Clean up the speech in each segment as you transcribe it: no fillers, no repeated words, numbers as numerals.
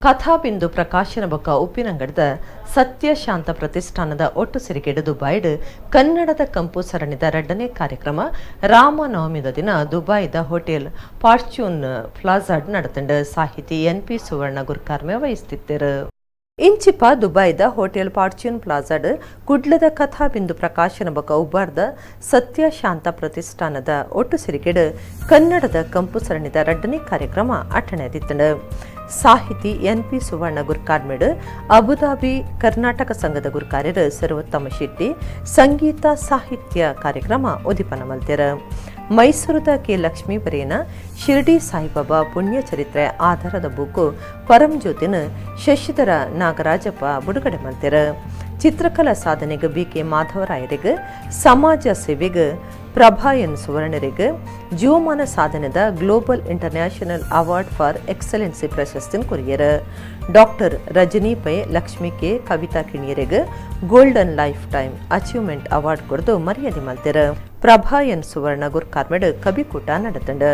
ಕಥಾಬಿಂದು ಪ್ರಕಾಶನ ಬೊಕ್ಕ ಉಪ್ಪಿನಂಗಡದ ಸತ್ಯ ಶಾಂತ ಪ್ರತಿಷ್ಠಾನದ ಒಟ್ಟು ಸಿರಿಗೆಡು ದುಬೈಡ್ ಕನ್ನಡದ ಕಂಪು ಸರಣಿದ ರಡ್ಡನೇ ಕಾರ್ಯಕ್ರಮ ರಾಮನವಮಿದ ದಿನ ದುಬೈದ ಹೋಟೆಲ್ ಫಾರ್ಚೂನ್ ಪ್ಲಾಜಾಡ್ ನಡೆತಂಡು. ಸಾಹಿತಿ ಎನ್ ಪಿ ಸುವರ್ಣ ಗುರ್ಕಾರ್ಮೆ ವಹಿಸುತ್ತಿದ್ದರು. ಇಂಚಿಪ ದುಬೈದ ಹೋಟೆಲ್ ಫಾರ್ಚೂನ್ ಪ್ಲಾಜಾಡ್ ಕುಡ್ಲದ ಕಥಾಬಿಂದು ಪ್ರಕಾಶನ ಬೊಕ್ಕ ಉಬ್ಬಾರ್ದ ಸತ್ಯ ಶಾಂತ ಪ್ರತಿಷ್ಠಾನದ ಒಟ್ಟು ಸಿರಿಗೆಡು ಕನ್ನಡದ ಕಂಪು ಸರಣಿದ ರಡ್ಡನೇ ಕಾರ್ಯಕ್ರಮ ಅಟ್ಟಣೆದಿತ್ತಂಡು. ಸಾಹಿತಿ ಎನ್ ಪಿ ಸುವರ್ಣ ಗುರ್ಕಾರ್ಮೆಡ್, ಅಬುದಾಬಿ ಕರ್ನಾಟಕ ಸಂಘದ ಗುರ್ಕಾರ್ಯರು ಸರ್ವೋತ್ತಮ ಶೆಟ್ಟಿ ಸಂಗೀತ ಸಾಹಿತ್ಯ ಕಾರ್ಯಕ್ರಮ ಉದಿಪನ ಮಲ್ತೆರ್. ಮೈಸೂರದ ಕೆ ಲಕ್ಷ್ಮೀ ಬರೇನ ಶಿರ್ಡಿ ಸಾಯಿಬಾಬಾ ಪುಣ್ಯ ಚರಿತ್ರೆ ಆಧಾರದ ಬೂಕು ಪರಂಜ್ಯೋತಿನ ಶಶಿಧರ ನಾಗರಾಜಪ್ಪ ಬಿಡುಗಡೆ ಮಲ್ತೆರ್. ಚಿತ್ರಕಲಾ ಸಾಧನೆಗೆ ಬಿ ಕೆ ಮಾಧವರಾಯರಿಗೆ, ಸಮಾಜ ಸೇವೆಗೆ ಪ್ರಭಾ ಎನ್ ಸುವರ್ಣರಿಗೆ ಜೀವಮಾನ ಸಾಧನೆದ Global International Award for Excellency ಪ್ರಶಸ್ತಿನ ಕೊರಿಯರ್. ಡಾಕ್ಟರ್ ರಜನಿ ಪೈ, ಲಕ್ಷ್ಮಿ ಕೆ, ಕವಿತಾ ಕಿಣಿಯರಿಗೆ Golden Life Time Achievement Award ಕೊಡ್ದು ಮರ್ಯಾದೆ ಮಲ್ತೆರ್. ಪ್ರಭಾ ಎನ್ ಸುವರ್ಣ ಗುರ್ಕಾರ್ಮೆಡ್ ಕವಿಕೂಟ ನಡೆತಂಡ್.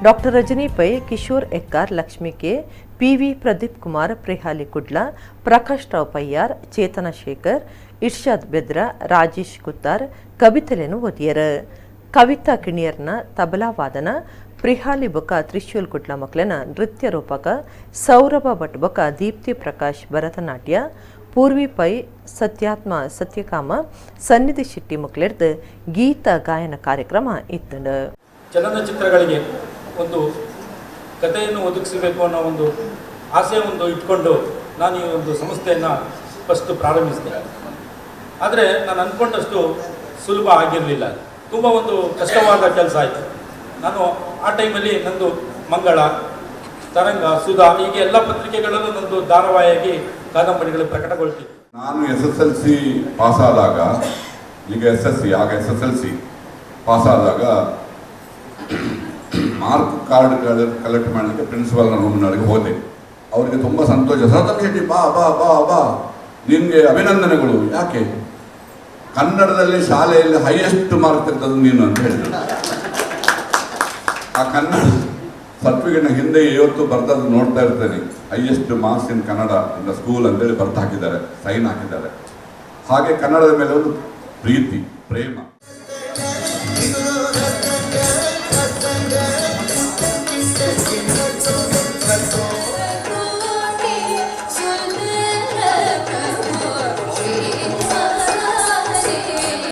Doctor Rajani Pai, Kishore Ekkar, Lakshmi K, PV Pradeep Kumar, Prihali Kudla, Prakash Rao Payyar, Chetana Shekhar, Irshad Bedra, Rajesh Kuttar ಕವಿತೆಲೆನು ಓದಿಯರ್. ಕವಿತಾ ಕಿಣಿಯರ್ನ ತಬಲಾ ವಾದನ, ಪ್ರಿಹಾಲಿ ಬೊಕ್ಕ ತ್ರಿಶೂಲ್ ಕುಡ್ಲ ಮಕ್ಲೆನ ನೃತ್ಯ ರೂಪಕ, ಸೌರಭ ಭಟ್ ಬೊಕ್ಕ ದೀಪ್ತಿ ಪ್ರಕಾಶ್ ಭರತನಾಟ್ಯ, ಪೂರ್ವಿ ಪೈ, ಸತ್ಯಾತ್ಮ ಸತ್ಯಕಾಮ, ಸನ್ನಿಧಿ ಶೆಟ್ಟಿ ಮಕ್ಲೆರ್ದು ಗೀತ ಗಾಯನ ಕಾರ್ಯಕ್ರಮ ಇತ್ತಂಡು. ಚಲನಚಿತ್ರಗಳಿಗೆ ಒಂದು ಕಥೆಯನ್ನು ಒದಗಿಸಬೇಕು ಅನ್ನೋ ಒಂದು ಆಸೆ ಒಂದು ಇಟ್ಕೊಂಡು ನಾನು ಈ ಒಂದು ಸಂಸ್ಥೆಯನ್ನು ಫಸ್ಟ್ ಪ್ರಾರಂಭಿಸಿದೆ. ಆದರೆ ನಾನು ಅಂದ್ಕೊಂಡಷ್ಟು ಸುಲಭ ಆಗಿರಲಿಲ್ಲ. ತುಂಬ ಒಂದು ಕಷ್ಟವಾದ ಕೆಲಸ ಆಯಿತು. ನಾನು ಆ ಟೈಮಲ್ಲಿ ನಂದು ಮಂಗಳ, ತರಂಗ, ಸುಧಾ, ಹೀಗೆ ಎಲ್ಲ ಪತ್ರಿಕೆಗಳಲ್ಲೂ ನಂದು ಧಾರಾವಾಹಿಯಾಗಿ ಕಾದಂಬರಿಗಳು ಪ್ರಕಟಗೊಳ್ತಿತ್ತು. ನಾನು ಎಸ್ಎಸ್ಎಲ್ಸಿ ಪಾಸಾದಾಗ, ಈಗ ಎಸ್ಎಸ್ಸಿ, ಆಗ ಎಸ್ಎಸ್ಎಲ್ಸಿ ಪಾಸಾದಾಗ ಮಾರ್ಕ್ ಕಾರ್ಡ್ ಕಲೆಕ್ಟ್ ಮಾಡಲಿಕ್ಕೆ ಪ್ರಿನ್ಸಿಪಾಲ್ನ ರೂಮ್ನವರೆಗೆ ಹೋದೆ. ಅವರಿಗೆ ತುಂಬ ಸಂತೋಷ. "ಸರೋತ್ತಮ್ ಶೆಟ್ಟಿ, ಬಾ ಬಾ ಬಾ ಬಾ, ನಿನಗೆ ಅಭಿನಂದನೆಗಳು." "ಯಾಕೆ?" "ಕನ್ನಡದಲ್ಲಿ ಶಾಲೆಯಲ್ಲಿ ಹೈಯೆಸ್ಟ್ ಮಾರ್ಕ್ ತೆಗೆದದ್ದು ನೀನು" ಅಂತ ಹೇಳಿದರು. ಆ ಕನ್ನಡ ಸರ್ಟಿಫಿಕೇಟ್ನ ಹಿಂದೆ ಇವತ್ತು ಬರ್ದದ್ದು ನೋಡ್ತಾ ಇರ್ತೇನೆ. "Highest marks in Kannada in the school" ಅಂತೇಳಿ ಬರ್ದು ಹಾಕಿದ್ದಾರೆ, ಸೈನ್ ಹಾಕಿದ್ದಾರೆ. ಹಾಗೆ ಕನ್ನಡದ ಮೇಲೆ ಒಂದು ಪ್ರೀತಿ, ಪ್ರೇಮ. ಇದು